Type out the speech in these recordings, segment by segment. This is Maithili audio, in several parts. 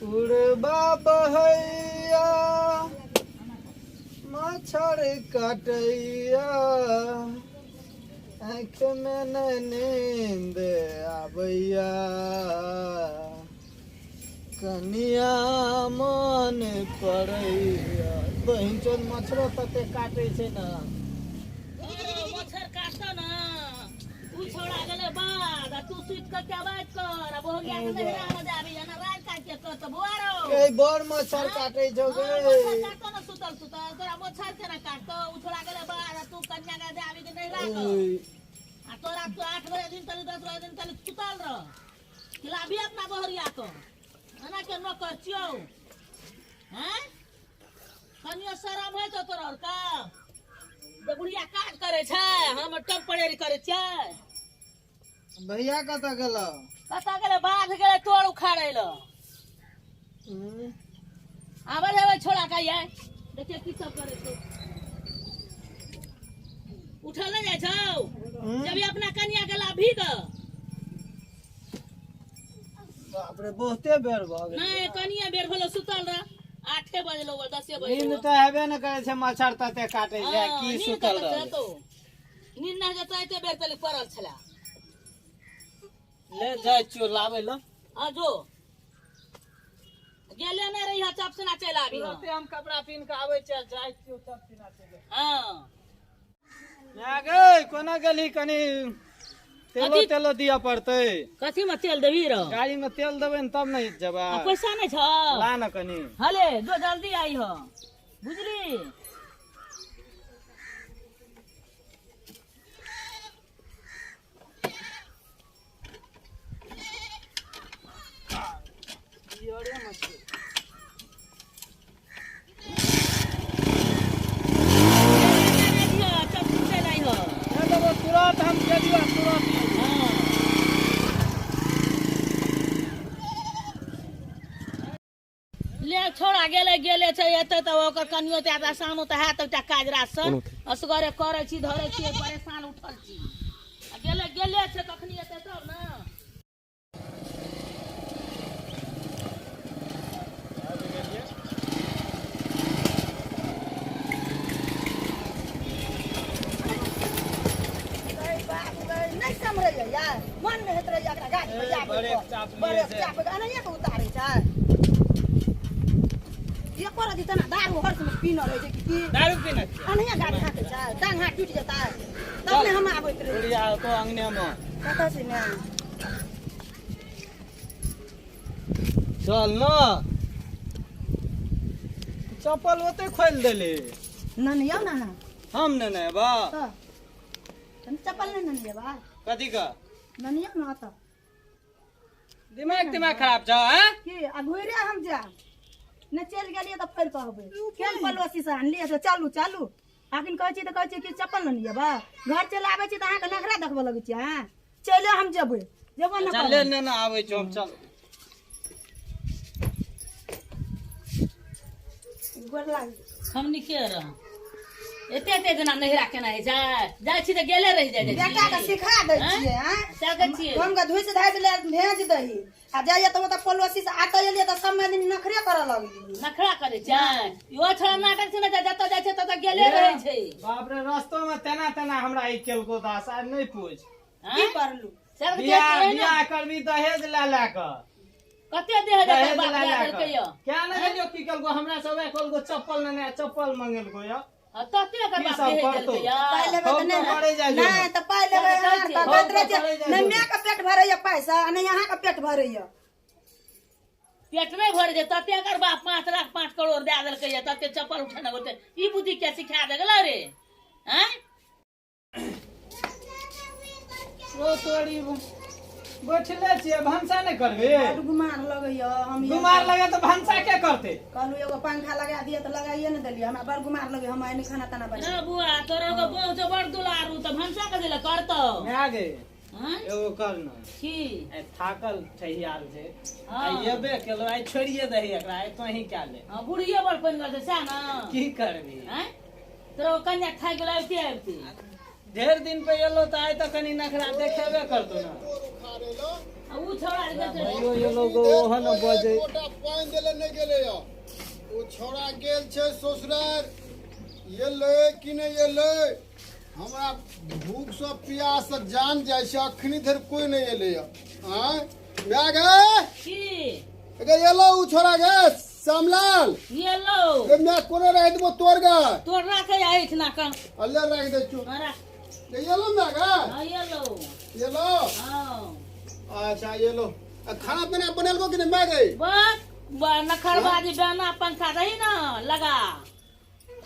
पुरबा बहैया मच्छर काटैया आँखि में नहि नींद आबैया कनिया मन पड़ैया। बहिन चोद मच्छरो तते काटै छै ने। मच्छर काटतो ना, उ छोड़ा गेलै बाद आ तू सुति कऽ के आवाज कर आ बहुरिया के नहीं रहना जाबी ना रात काट के कर तो बुआ रो। ए बड़ मच्छर काटै छौ गे। मच्छर काटतो ना सुतल सुतल तोरा मच्छर केना काटतो? उ छोड़ा गेलै बाद आ तू कन्या के जाबी के नहीं राख आ तोरा तू 8 बजे दिन तली 10 बजे दिन तली सुतल रह। खिलाबी अपना बहुरिया को एना के नौकर छियौ हैं? कनियो शरम होइ छौ तोरा और का जे बुढ़िया काज करै छै, हम टेम्परेरी करै छियै। भैया कतऽ गेलौ? कतऽ गेलै? बाध गेलै तोड़ उखाड़ै लए। आबै हेबै छोड़ा का ये देखिए की सब करै छै। उठल नहि जाइ छौ? जब ई अपना कनिया के लाभी ग। बाप रे, बहुते बेर भऽ गेल। नहि, कनिया बेर भेलो सुतल रह, 8 बजलो 10 बजलो। नींद तऽ हेबे ने करै छै, मच्छर तते काटै छै। हँ, की नींद सुतल कतऽ रहबै? जेतौ? नींद नहि जेतौ, एते बेर तक पड़ल छला। ले जाइ छियौ लाबै लए। हाँ, जो गेले नहि रही, चप सिना चलि आबी। तुरते हम कपड़ा पिन्ह के आबै छियै, जाइ छियौ चप सिना चलि। हाँ माय गै, कोना गेलही? कनी तेलो कथी? तेलो दिअ पड़तै। कथी में तेल देबही रौ? गाड़ी में तेल देबै ने तब ने जेबै। आ पैसा नहि छौ? ला ने कनी। हले जो, जल्दी आई हो, बुझली? तुरंत हम गेलियो, तुरंत। ले छोड़ा गेले गेले छै, एतै तऽ ओकर कनियो तऽ आसान तऽ हैत एकटा काज रासन। असगरे करै छी धरै छी, परेशान उठल छी। आ गेले गेले छै, कखनी एतै तब ने। नहि सम्हरैया यार, मन नहि होइत रहैया एकरा गाड़ी पर जाबै। ब्रेक चापलियै ब्रेक से। चाप एनाहिए के उतारै छै। एको रति तना दारू हर समय पीने रहै छै कि की? दारू पीने छियै? एनाहिए गाड़ी हाँकै छै, टांग हाथ टूटि जेतै तब ने। हम आबैत रहै। बुढ़िया तो अंगने में कतऽ छै ने? चल न, चप्पल ओते खोलि देली। नन यौ ने अहाँ। हम ने ने बा। तऽ चप्पल नहि नन लेबा? कथी का नन यौ ने ओतऽ। दिमाग दिमाग खराब छौ हैं? की आ घुरे हम जायब नहि, चलि गेलियै तऽ फेर कहबै केहन पड़ोसी से आनलियै से। चलू चलू। अखन कहै छी तऽ कहै छी कि चप्पल ने लेबै। घर चलि आबै छी तऽ अहाँके नखरा देखबऽ लगै छी अहाँ। चलि हम जेबै, जेबो ने। चले ने ने, आबै छौ हम, चल। गोर लागै। हम निके रह। एते एते दिना नहिरा केना होइ छै? जाइ छी तऽ गेले रहि जाइ छी। बेटा के सिखा दै छियै आँय? सकै छियै। हम के धुसि धासि ले भेज दही आ जाइए तऽ ओतऽ पड़ोसी से आतऽ एलियै तऽ सब दिन नखरे करऽ लगलियै। नखरा करै छै इहो छोड़ा, नाटक छै ने, जतऽ जाइ छै ततऽ गेले रहै छै। बाप रे, रस्तो में तेना तेना हमरा ई केलको दास, आ नहि पूछ। की करलू? सब बियाह बियाह करबी दहेज लए लए कऽ? कते देह जेतै दहेज बाप लए दए लए देलकै कऽ यऽ। क्या ने गेलियो, की केलको हमरा सब कहलको चप्पल नेने आ, चप्पल मंगेलको यऽ। आ तते एकर की बाप सब दहेज करतौ? देलकै यऽ। पाइ लेबै तऽ हम नहि तऽ करे जाइ नहि तऽ पाइ लेबै सब अहाँ कहै तऽ छै। कहैत रहै हम तऽ करे छियै जाइ नहि छियै। मायके पेट भरैया पैसा आ नहि अहाँके पेट भरैया। पेट नहि भरै छै तते एकर बाप 5 लाख 5 करोड़ दए देलकै यऽ, तते चप्पल उठेने होतै। ई बुद्धि के सिखा दे गेलै रे आँय? ओ तोरी, बैठले छियै, भनसा नहि करबे? बड गुमार लगैया हम। गुमार लगे तऽ भनसा के करतै? कहलहुँ एगो पंखा लगा दिअ तऽ लगाइए ने देलियै। हमरा बड़ गुमार लगैया, हम आइ नहि खाना ताना बना। ना बुआ, तोरा के बहु छौ बड़ दुलारू, तऽ भनसा के देले करतौ? माय गे। आँय? एगो कर न। की? आइ थाकल ठहियाल छै। हँ। आइ एबे केलो, आइ छोड़िए दही एकरा, आइ तोही कए ले। हँ, बुढ़िए बड़ बनि गेल छै सएह ने। की करबी? आँय, तोरा ओ कन्या थाकि गेल आबिते आबिते। ढेर दिन पे एलो तऽ आइ तऽ कनि नखरा देखेबे करतो ना। आ उ छौड़ा जे गेल छै भाइयो एलो गो ओहन बजै। गोटा पानि देले नहि गेलै यऽ। ओ छौड़ा गेल छै ससुरार, एलै कि नहि एलै? हमरा भूखसँ प्याससँ जान जाइ छै, अखनी धरि कोइ नहि एलै यऽ। आँय माय गे, की गे एलो ओ छौड़ा गे श्यामलाल? एलो। गे माय, कोनो राखि देबो तोर गे। तोर राखे एहिठिना कऽ। अल्ले राखि दै छियौ। हाँ, राख। गे एलो माय गे? हाँ, एलो। एलो? हाँ। अच्छा एलो। आ खाना पीना बनेलको कि नहि माय गे? बस नखरबाजी बेना पंखा दही ना लगा,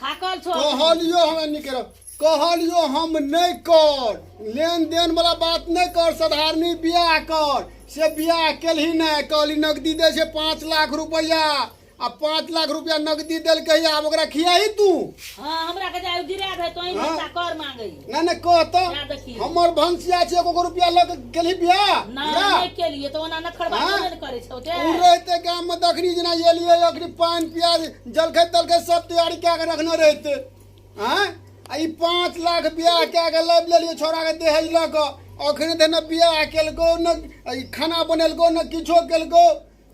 थाकल छो। कहलियो हमरा निक रह, कहलियो हम नहि कर लेन देन वाला बात, नहि कर, साधारणी बियाह कर। से बियाह केलही नहि। कहली नगदी दै छै 5 लाख रुपैआ, आ 5 लाख रुपैआ नगदी देलकै, आब ओकरा खियाही तू? हाँ, हमरा के जाय गिरा दे तो हाँ? भनसा कर मांगे। नहि नहि, कह तऽ। या देखिए। हमर भनसिया छै, एको रुपया लऽ के गेलही बियाह? ना। बियाह? नहीं के लिए तो ओना नखरबाजी हाँ? नहीं करे छौ ते। उ रहते गाम में दखनी जेना एलियै, अखनी पानि प्याज जलखै तलखै सब तैयारी कए के रखने रहते। आँय, आ ई 5 लाख बियाह कए के लाबि लेलियै छौड़ा के दहेज लऽ कऽ, अखनी धरि ने बियाह केलको, ने ई खाना बनेलको, ने किछो केलको।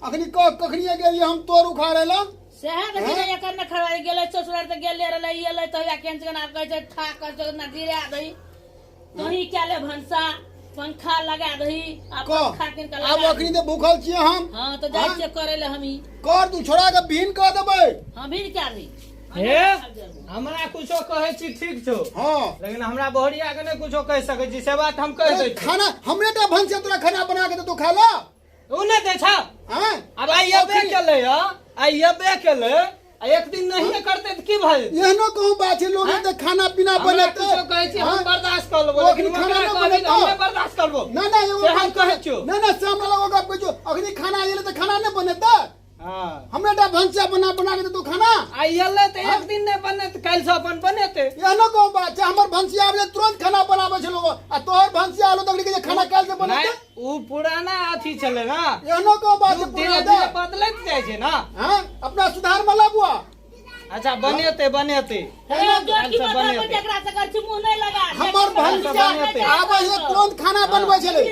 अखनी कह, कखनिए गेलियै हम तोर उखाड़े लए? सएह देखी ने, एकर नखरबाजी। गेलै ससुराल तऽ गेले रहलै, एलै तऽ हैया केहन केना कहै छै, थाकल छौ ना, गिरा दही तोही कए ले भनसा, पंखा लगा दही आ कह। पंखा कीन के आब लगा अखनी दही। तऽ भूखल छियै हम। हाँ, तऽ जाइ हाँ? छियै करै लए हमही। कर तू, छोड़ा के भीन कऽ देबै। हाँ, भी कए दही। हे, हमरा कुछो कहै छी ठीक छौ, लेकिन हमरा बहुरिया के नहि कुछो कहि सकै छी, से बात हम कहि दै छी। खाना हमरे टा भनसिया तोरा खाना बना के देतौ, खा ला। उ नहि दै छौ? आँय? आब आइ एबे केलै ह, आइ एबे केलै, आ एक दिन नहिए करतै तऽ की भऽ जेतै? एहनो कहूँ बात छै? लोग एते खाना पीना हमरा बनेतै। कुछो कहै छी हम आँय? बर्दाश्त कऽ लेबो, ओ लेकिन अखनी खाना ओकरा नहि कहबही तऽ बनेतौ? हम नहि बर्दाश्त करबो। नहि नहि, एगो से हम बात कहै छियौ। नहि नहि, से हमरा लग गप कहै छियौ, अखनी खाना एलै तऽ खाना नहि बनेतै? हाँ। हमरे टा भनसिया बना बना के देतौ खाना? आ एलै तऽ एक दिन नहि बने तऽ काल्हि से अपन बनेतै। एहनो कहूँ बात छै? हमर भनसिया आबै छै, तुरंत खाना बनाबै छै लोग, आ तोहर भनसिया आलो तऽ अखनी खाना काल्हि से नहि बनेतै? उ पुराना अथी छलै ना। एहनो कहूँ बात छै? युग धीरे पुराना धीरे बदलैत जाइ छै ना। हाँ, अपना सुधार में ला बुआ। अच्छा, बनेतै बनेतै। हे, जो की काल्हि से मतलब बनेतै। जेकरा से कर छी मुंह नहीं लगा। हमर भनसिया बनेतै। आबै छै, तुरंत खाना बनबै छलै।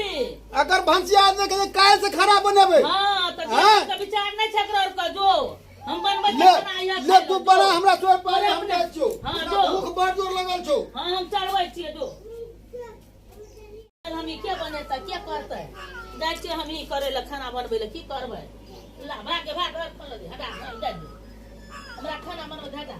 अगर भनसिया आबै छै, काल्हि से खाना बनेबै? हाँ, तऽ हाँ? के विचार नहीं छै एकरा और का, जो हम बनबै ले छियै खाना, यहाँ ले खाइ तू लो, बना। जो। हमरा तोर पारे हम अपने- जाइ छियौ। हाँ, हमरा जो। भूख बड़ जोर लगल छौ। हाँ, हम चढ़बै छियै, जो। हम ई के बनेतै, के करतै? जाइ छियै हम ई करै लए, खाना बनबै लए। की करबै? ला भाग भाग, घर खोल दे, हटा। हम जाइ दियौ, हमरा खाना बनबै दे, हटा।